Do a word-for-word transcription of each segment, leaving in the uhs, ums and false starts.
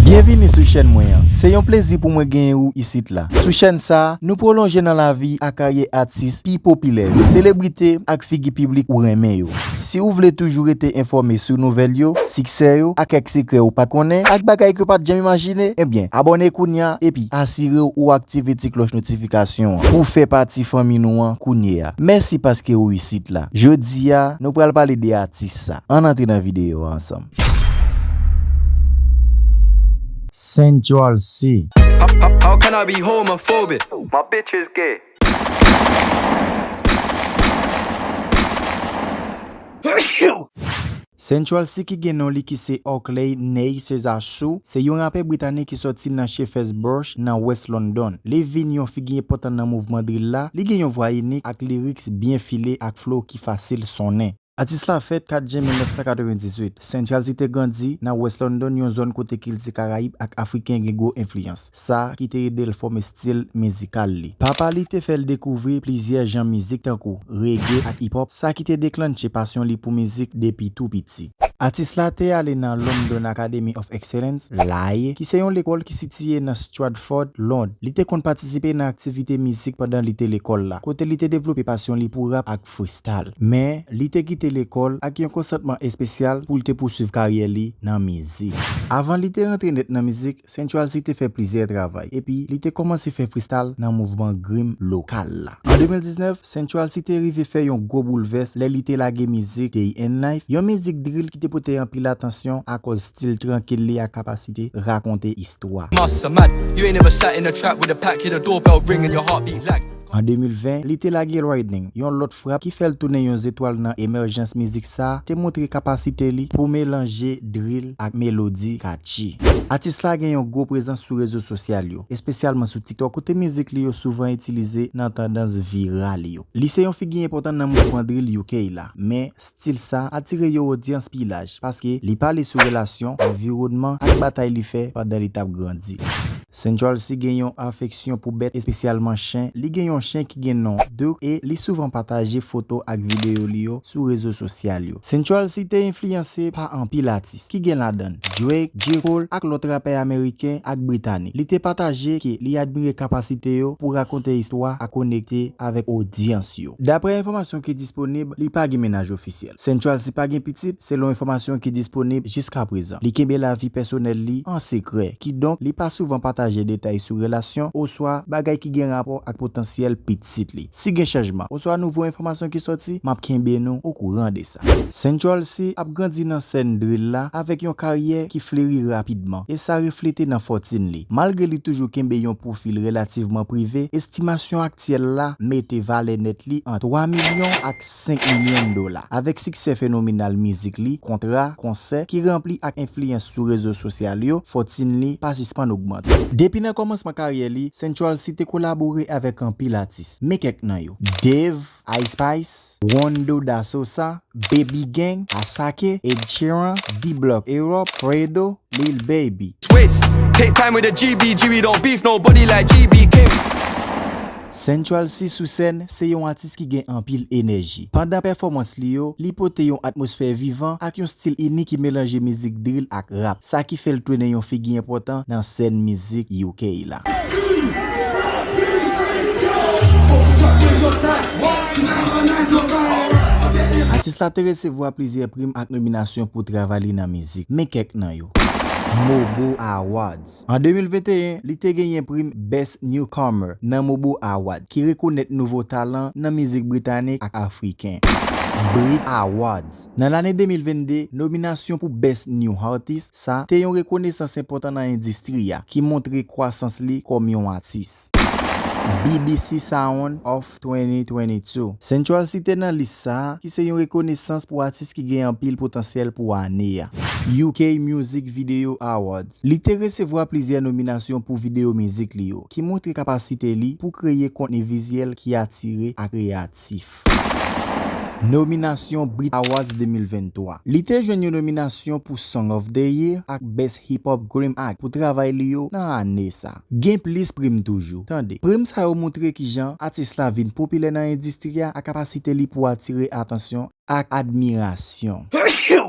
Byenvini sou chèn mwen an. Se yon plezi pou mwen genyen ou isit la. Sou chèn sa a, nou pwolonje nan lavi ak karyè atis pi popilè yo, selebrite ak figi piblik ou renmen yo. Si ou vle toujou rete enfòme sou nouvèl yo, siksè yo, ak kèk sekrè ou pa t konnen, ak bagay ke w pa t janm imajine, ebyen, abòne kounye a epi asire w ou aktive ti klòch notifikasyon an pou w fè pati fanmi nou an kounye a. Mèsi paske ou isit la. Jodi a, nou pral pale de atis sa. Ann antre nan videyo a ansanm. Central Cee. How, how, how can I be homophobic? My bitch is gay. Central Cee ki gen non li ki se Oakley Ney Cesar Sue, se yon rapè britanik ki sòti nan Shepherd's Bush nan West London. Li vin yon figi enpòtan nan mouvman drill la, li gen yon vwa inik ak lyrics byen file ak flow ki fasil sonnen. Atis la fèt kat jen mil nèf san katrevendizuit. Central Cee te grandi nan West London, yon zòn kote kilti karayib ak afriken gen gwo enfliyans, sa ki te ede l fòme estil mizikal li. Papa li te fè l dekouvri plizyè jan mizik tankou reggae ak hip hop, sa ki te deklanche pasyon li pou mizik depi tou piti. Atis la te ale nan London Academy of Excellence, L A E, ki se yon lekòl ki sitiye nan Stratford, Lond. Li te konn patisipe nan aktivite mizik pandan li te lekòl la, kote li te devlope pasyon li pou rap ak freestyle. Men, li te kite lekòl ak yon konsantman espesyal pou l te pouswiv karyè li nan mizik. Avan li te rantre nèt nan mizik, Central Cee te fè plizyè travay, epi li te kòmanse fè freestyle nan mouvman grime lokal la. An de mil diznèf, Central Cee te rive fè yon gwo boulvès lè li te lage mizik Day in Life, yon mizik drill ki te pote anpil atansyon akòz stil trankil li ak kapasite rakonte istwa. Master mad, you ain't never sat in a trap with a pack, hear the doorbell ring and your heartbeat lag. An de mil ven, li te lage Lightning, yon lòt frap ki fè l tounen yon zetwal nan emèjans mizik sa a, te montre kapasite li pou melanje drill ak melodi catchy. Atis la gen yon gwo prezans sou rezo sosyal yo, espesyalman sou TikTok, kote mizik li yo souvan itilize nan tandans viral yo. Li se yon figi enpòtan nan mouvman drill U K la, men stil sa atire yon odyans pi laj, paske li pale sou relasyon, anviwònman, ak batay li fè pandan li t ap grandi. Central Cee gen yon afeksyon pou bèt, espesyalman chen. Li gen yon chen ki gen non Duke e li souvan pataje foto ak videyo li yo sou rezo sosyal yo. Central Cee te enfliyanse pa anpil atis, ki gen ladan l Drake, J. Cole, ak lòt rapè ameriken ak britanik. Li te pataje ke li admire kapasite yo pou rakonte istwa ak konekte avèk odyans yo. Daprè enfòmasyon ki disponib, li pa gen mennaj ofisyèl. Central Cee pa gen pitit, selon enfòmasyon ki disponib jiskaprezan. Li kenbe lavi pèsonèl li an sekrè, kidonk li pa souvan pataje detay sou relasyon oswa bagay ki gen rapò ak potansyèl pitit li. Si gen chanjman oswa nouvo enfòmasyon ki sòti, m ap kenbe nou okouran de sa. Central Cee ap grandi nan sèn drill la avèk yon karyè ki fleri rapidman, e sa reflete nan fòtin li. Malgre li toujou kenbe yon pwofil relativman prive, estimasyon aktyèl la mete valè nèt li ant twa milyon ak senk milyon dola. Avèk siksè fenomenal mizik li, kontra, konsè ki ranpli ak enfliyans sou rezo sosyal yo, fòtin li pa sispann ogmante. Depi nan kòmansman karyè li, Central Cee te kolabore avèk anpil atis. Men kèk nan yo: Dave, Ice Spice, Rondo da Sosa, Baby Gang, Asake, Ed Sheeran, D-Block Europe, Fredo, Lil Baby. Twist. Take time with a G B G, we don't beef nobody like G B K. Central Cee sou sèn se yon atis ki gen anpil enèji. Pandan pèfòmans li yo, li pote yon atmosfè vivan ak yon stil inik ki melanje mizik drill ak rap, sa ki fè l tounen yon figi enpòtan nan sèn mizik U K la. Atis la te resevwa plizyè prim ak nominasyon pou travay li nan mizik. Men kèk nan yo: Mobo Awards. An de mil venteyen, li te genyen prim Best Newcomer nan Mobo Award, ki rekonèt nouvo talan nan mizik britanik ak afriken. Brit Awards. Nan lane de mil vennde, nominasyon pou Best New Artist sa te yon rekonesans enpòtan nan endistri a, ki montre kwasans li kòm yon atis. B B C Sound of twenty twenty-two. Central Cee te nan lis sa a, ki se yon rekonesans pou atis ki gen anpil potansyèl pou ane a. U K Music Video Awards. Li te resevwa plizyè nominasyon pou videyo mizik li yo, ki montre kapasite li pou kreye kontni vizyèl ki atire ak kreyatif. Nominasyon Brit Awards de mil venntwa. Li te jwenn yon nominasyon pou Song of the Year ak Best Hip Hop Grime Act pou travay li yo nan ane sa. Gen plis prim toujou. Tande, prim sa yo montre kijan atis la vin popilè nan endistri a ak kapasite li pou atire atansyon ak admirasyon.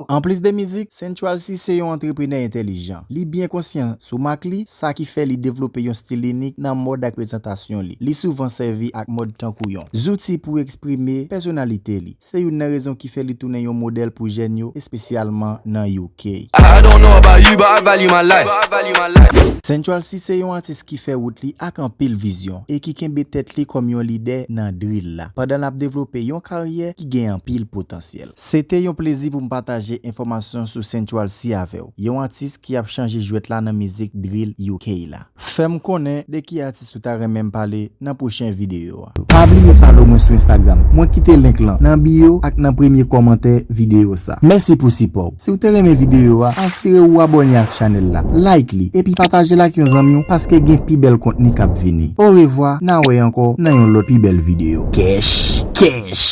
Anplis de mizik, Central C se yon antreprenè entèlijan. Li byen konsyan sou mak li, sa ki fè li devlope yon stil inik nan mòd ak prezantasyon li. Li souvan sèvi ak mòd tankou yon zouti pou eksprime pèsonalite li. Se youn nan rezon ki fè li tounen yon modèl pou jèn yo, espesyalman nan U K. I don't know about you, but I value my life. I value my life. Central C se yon atis ki fè wout li ak anpil vizyon e ki kenbe tèt li kòm yon lidè nan drill la, pandan l ap devlope yon karyè ki gen anpil potansyèl. Se te yon plezi pou m pataje enfòmasyon sou Central C avè w, yon atis ki ap chanje jwèt la nan mizik drill U K la. Fè m konnen de ki atis ou ta renmen m pale nan pwochen videyo a. Pa bliye follow mwen sou Instagram. Mwen kite link lan nan bio ak nan premye kòmantè videyo sa. Mèsi pou sipò w. Si w te renmen videyo a, asire w abòne ak chanèl la, like li, epi pataje l ak yon zanmi w paske gen pi bèl kontni k ap vini. Orevwa, n a wè ankò nan yon lòt pi bèl videyo. Kèch, kèch.